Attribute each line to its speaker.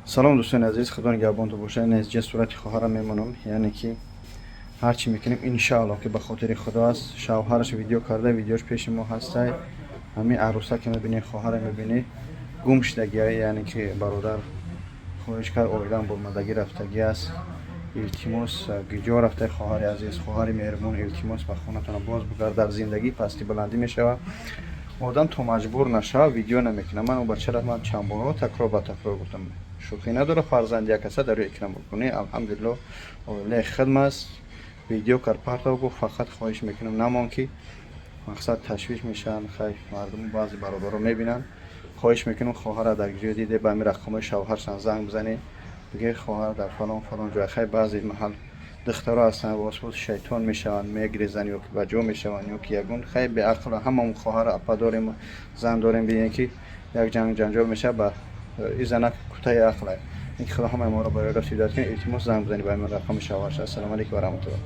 Speaker 1: Салом, дӯстони азиз, Худо нигаҳбонтон бошад. Ин ҷа сурати хоҳарам мемонам, яъне ки ҳар чӣ мекунем, иншаалло, ки ба хотири Худо аст. Шавҳараш видео карда, видеош пеши мо ҳастай. Ҳамин арӯса ки мебинӣ, хоҳара мебинӣ, гум шудагия, яъне ки бародар хоҳиш кард, оилам бурмадагӣ рафтагӣ аст. Илтимос, гиҷо рафтаи, хоҳари азиз, хоҳари меҳрубон, илтимос, ба хонатона боз бугард. Дар зиндагӣ пасти баландӣ мешавад. Одам то маҷбур нашава, видео намекунад. Ман бачара ман чанд борҳо такрор ба такрор гуфтам, шӯхӣ надора, фарзанди як каса дар рӯи экран бикунӣ. Алҳамдулилло, оилаи хидм аст. Видео кар, партов, гуфт, фақат хоҳиш мекунам, намон ки мақсад ташвиш мешаванд. Хай, мардум, баъзе бародаро мебинанд. Хоҳиш мекунам, хоҳара дар ҷое диде, ба ҳамин рақамҳои шавҳаршан занг бизанед, бигӯ, хоҳар дар фалон фалон ҷой. Хай, баъзе маҳал духтаро ҳастанд, восвоси шайтон мешаванд, мегрезанд ё ки ба ҷо мешаванд, ё ки ягон, хай, беақл. Ҳамамон хоҳар, апа дорем, зан дорем, бинем ки як ҷанг ҷанҷол мешавад, ба и занак кӯтаи ақл. Ин ки Худо ҳамаи моро барои рост ҳидоят кунад. Илтимос, занг бизанед ба ҳамин рақами шавҳарш. Ассалому алайкум ва раҳматуллоҳ.